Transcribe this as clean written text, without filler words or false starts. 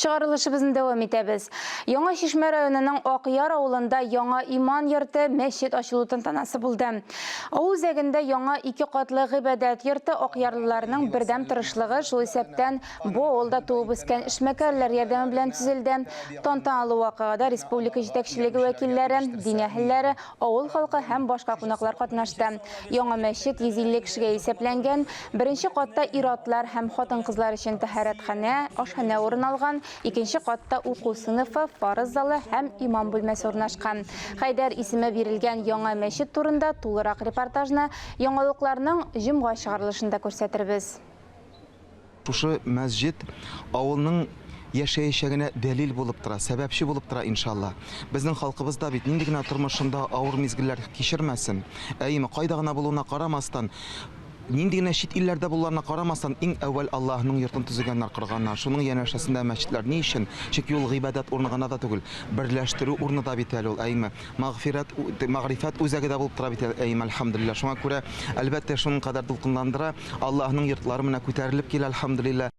Чыгарылышыбызны дәвам итәбез. Яңа Чишмә районының Акъяр авылында яңа иман йорты, мәчет ачылу тантанасы булды. Авыл үзәгендә яңа ике катлы гыйбадәт йорты акъярлыларның бердәм тырышлыгы, шул исәптән бу авылда туып үскән эшмәкәрләр ярдәме белән төзелде. Тантаналы вакыйгада республика җитәкчелеге вәкилләре, дин әһелләре, авыл халкы һәм башка кунаклар катнашты. Яңа мәчет 150 кешегә исәпләнгән. Беренче катта ир-атлар һәм хатын-кызлар өчен тәһарәтханә, ашханә урын алган, икенче катта уку сыйныфы, фарыз залы һәм имам бүлмәсе урнашкан. Хәйдәр исеме бирелгән яңа мәчет турында тулырак репортажны яңалыкларның җомга чыгарылышында күрсәтербез. Шушы мәсҗид авылның яшәячәгенә дәлил булып тора, сәбәпче булып тора, иншалла. Безнең халкыбыз да бит нинди генә тормышында авыр мизгелләр кичермәсен, әйеме, кайда гына булуына карамастан, нинди генә чит илләрдә булуларына карамастан, иң әүвәл Аллаһының йортын төзегәннәр, корганнар. Шуның янәшәсендә мәчетләр ни өчен? Чөнки ул гыйбадәт урыны гына да түгел, берләштерү урыны да бит әле ул, әйеме. Мәгъфирәт, мәгърифәт үзәге дә булып тора бит, әйеме, әлхәмдүлилләһ. Шуңа күрә, әлбәттә, шуның кадәр дулкынландыра. Аллаһның йортлары менә күтәрелеп килә, әлхәмдүлилләһ.